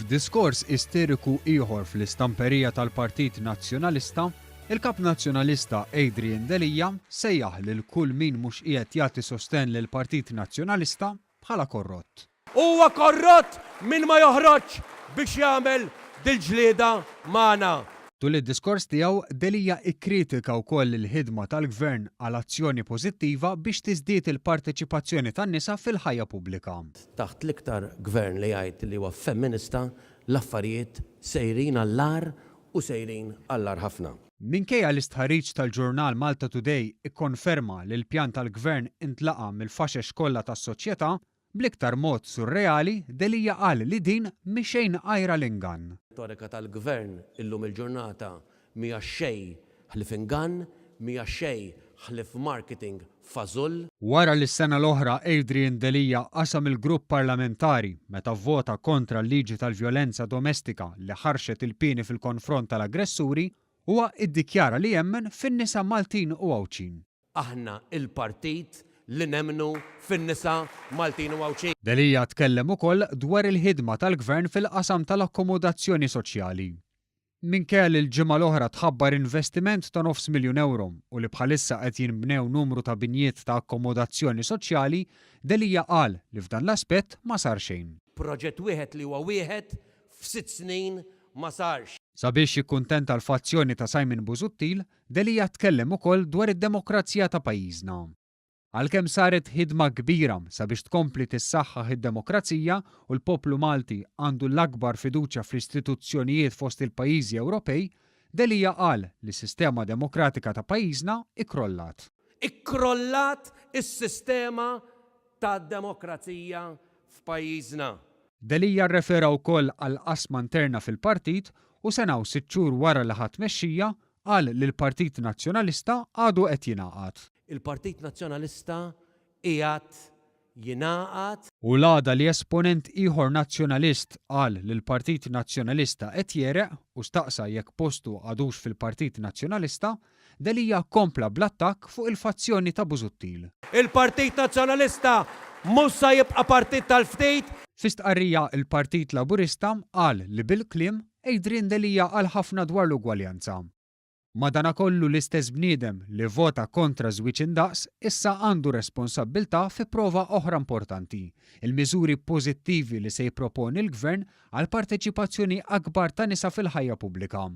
F'diskors isteriku ieħor fl-istamperija tal-Partit Nazzjonalista, il-Kap Nazzjonalista Adrian Delia sejjaħ lil kull min mhux qiegħed jagħti sostenn lill-Partit Nazzjonalista bħala korrott. Huwa korrott min ma joħroġx biex jagħmel dil-ġlieda magħna. Tul id-diskors tiegħu, Delia ikkritika wkoll il-ħidma tal-Gvern għal azzjoni pożittiva biex tiżdied il-parteċipazzjoni tan-nisa fil-ħajja pubblika. Taħt l-iktar Gvern li jgħid li huwa femminista, l-affarijiet sejrin għall-agħar u sejrin għall-agħar ħafna. Minkejja li stħarriġ tal-ġurnal MaltaToday ikkonferma li l-pjan tal-Gvern intlaqa' mill-faxex kollha tas-soċjetà, Bl-iktar mod surreali, Delia qal li din mhi xejn għajr għal ingann. Ir-retorika tal-Gvern illum il-ġurnata mhija xejn ħlief ingann, mhija xejn ħlief marketing fażull. Wara li s-sena l-oħra Adrian Delia qasam il-grupp parlamentari meta vvota kontra l-liġi tal-vjolenza domestika li ħarxet il-pieni fil-konfront tal-aggressuri, huwa iddikjara li jemmen fin-nisa Maltin u Għawdxin. Aħna il-partit li nemmnu fin-nisa Maltin u Għawdxin. Delia tkellem ukoll dwar il-ħidma tal-Gvern fil-qasam tal-akkomodazzjoni soċjali. Minkejja li l-ġimgħa l-oħra tħabbar investiment ta' nofs miljun ewro u li bħalissa qed jinbnew numru ta' binjiet ta' akkomodazzjoni soċjali, Delia qal li f'dan l-aspett ma sar xejn. Proġett wieħed li huwa wieħed f'sitt snin ma sarx. Sabiex jikkuntenta l-fazzjoni ta' Simon Busuttil, Delia tkellem ukoll dwar id-demokrazija ta' pajjiżna. Għalkemm saret ħidma kbira sabiex tkompli tissaħħaħ id-demokrazija u l-poplu Malti għandu l-akbar fiduċja fl-istituzzjonijiet fost il-pajjiżi Ewropej, Delia qal li s-sistema demokratika ta' pajjiżna ikkrollat. Ikkrollat is-sistema tad-demokrazija f'pajjiżna. Delia rrefera wkoll għall-qasma interna fil-partit u sena u sitt xhur wara li ħa t-tmexxija, qal li l-Partit Nazzjonalista għadu qed jingħaqad. Il-Partit Nazzjonalista qiegħed jingħaqad. U l-għada li esponent ieħor Nazzjonalist qal li l-Partit Nazzjonalista qed jegħreq u staqsa jekk postu għadux fil-Partit Nazzjonalista, Delia kompla bl-attakk fuq il-fazzjoni ta' Busuttil. Il-Partit Nazzjonalista mhux sa jibqa' partit tal-ftit. Fi stqarrija il-Partit Laburista qal li bil-kliem, Adrian Delia qal ħafna dwar l-ugwaljanza. Madanakollu l-istess bniedem li vvota kontra żwieġ indaqs issa għandu responsabbiltà fi prova oħra importanti, il-miżuri pożittivi li se jipproponi l-Gvern għal parteċipazzjoni akbar ta' nisa fil-ħajja pubblika.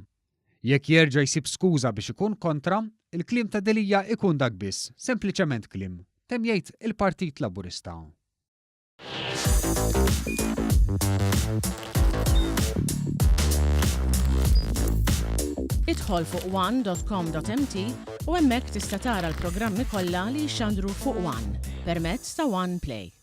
Jekk jerġa' jsib skuża biex ikun kontra, il-kliem ta' Delia ikun dak biss, sempliċement kliem, temm jgħid il-Partit Laburista. Idħol fuq one.com.mt u hemmhekk tista' tara l-programmi kollha li jixxandru fuq One permezz ta' One Play.